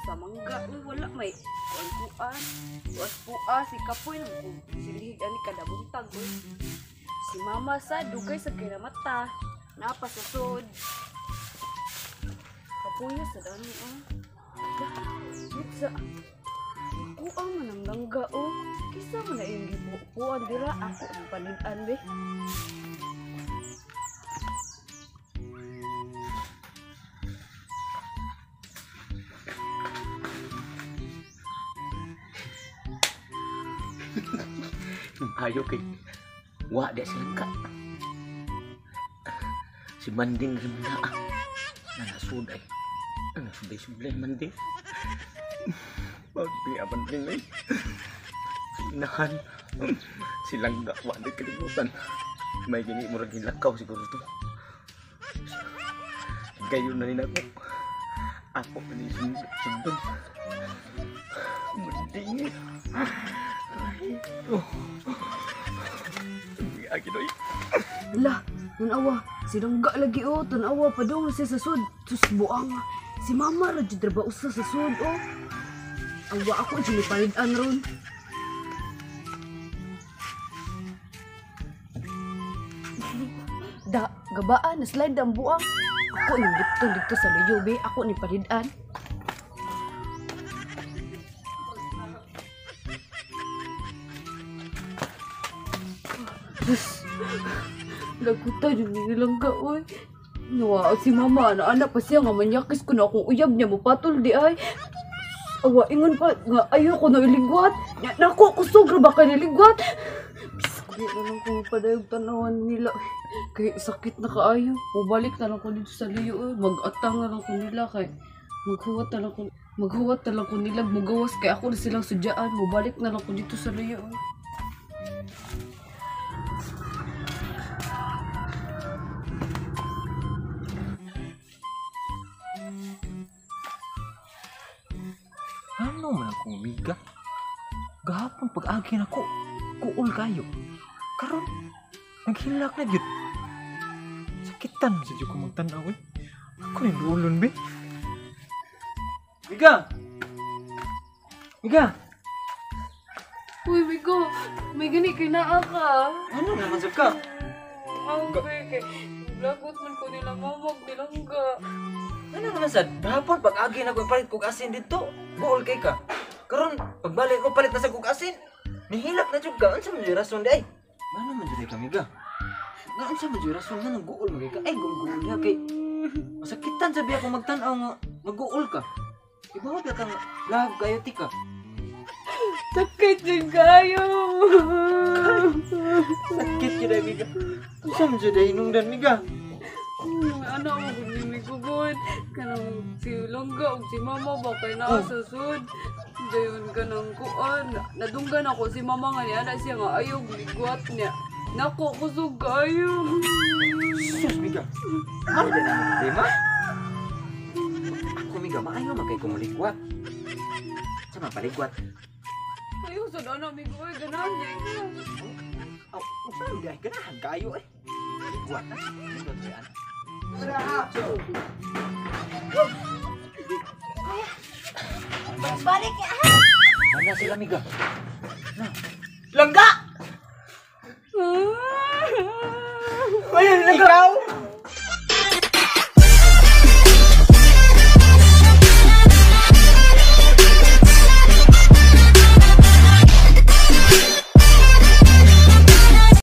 Sa mangga, uy, wala may kuan-kuan. Buas pua, si Kapoy nang kung silihig ani kada buntag, uy. Si Mama sa dugay sa kinamata. Napa sa sud. Kapoy sa dami, oh. Wait sa kuha man ang langga, oh. Kisa man na iyong gibuuan dira ako ang panid-an, be. Ayo kay wa di silang ka. Si Manding rin na. Nanasud ay. Nanasud ay sublay Manding. Pagbi Manding ay. Inahan. Silang ga wa di kalibutan. May gini murag hilakaw siguro to. Gayon na nila ako. Ako pa ni sundon. Manding. Ay, oh. Agi doy. Ala, tanawa, si Langga lagi oh, tanawa padung siya sa sud. Sus buang. Si Mama ra jud ra ba usa sa sud oh. Awa ako jud palid-an ron. Da, gabaan na slide ang buang. Ako ning dipton dito sa luyo be, ako ni palid-an. Sus, lagutan yung nilangga, oy. Nawa, si Mama, anak pa siya nga manyakis ko na akong uyab niya, mupatol di ay. Awa, ingon pa, nga ayaw ko na iligwat. Nako, kusog ra ba ka niligwat? Pis, kuya na lang kung padayog tanawan nila. Kay sakit na kaayo. Mubalik na lang ko dito sa liyo, oy. Mag-atang na lang ko nila, kay maghuwat na lang ko. Maghuwat na lang ko nila, mugawas kay ako na silang sudyaan. Mubalik na lang ko dito sa liyo, oy. Ano man akong umiga? Gahapon pag-agi nako, kuol kayo. Karon, naghilak na gyud. Sakitan sa jud ko magtan-aw eh. Ako ni duolon be. Miga! Miga! Uy, Migo, may gani kay naa ka. Ano naman sa ka? Ang kay lagot man ko nila mamag nilangga. Ano naman sad? Gahapon pag-agi nako palit kog asin dito. Buol kay ka. Karon pagbalik ko palit na sa kog asin. Nihilak na jud ka. Unsa man jud rason di ay? Ano man jud ka Miga? Nga unsa man jud rason nga nang guol man kay ka? Ay guol diha kay masakitan sabi ako magtan-aw nga maguol ka. Ibaw ba ka nga love kayo ti ka? Sakit jud kayo. Sakit jud ay Miga. Unsa man jud ay hinungdan Miga? Ano mo gud ni Migo gud? Kanang si Langga ug si Mama ba kay naa sa sud. Dayon kanang kuan, nadunggan ako si Mama nga niya na siya nga ayaw ligwat niya. Nako kusog kayo. Sus Miga. Ano din ang problema? Ako Miga, maayo man kay kumuligwat. Sa man paligwat? Ayaw sa dana Migo ay ganahan niya ka. Aw, unsa man diay ganahan kayo eh. Ligwat na. Ligwat siya. Balik ya. Mana sila Miga? Na. Langga! Ayun, langga! Ikaw?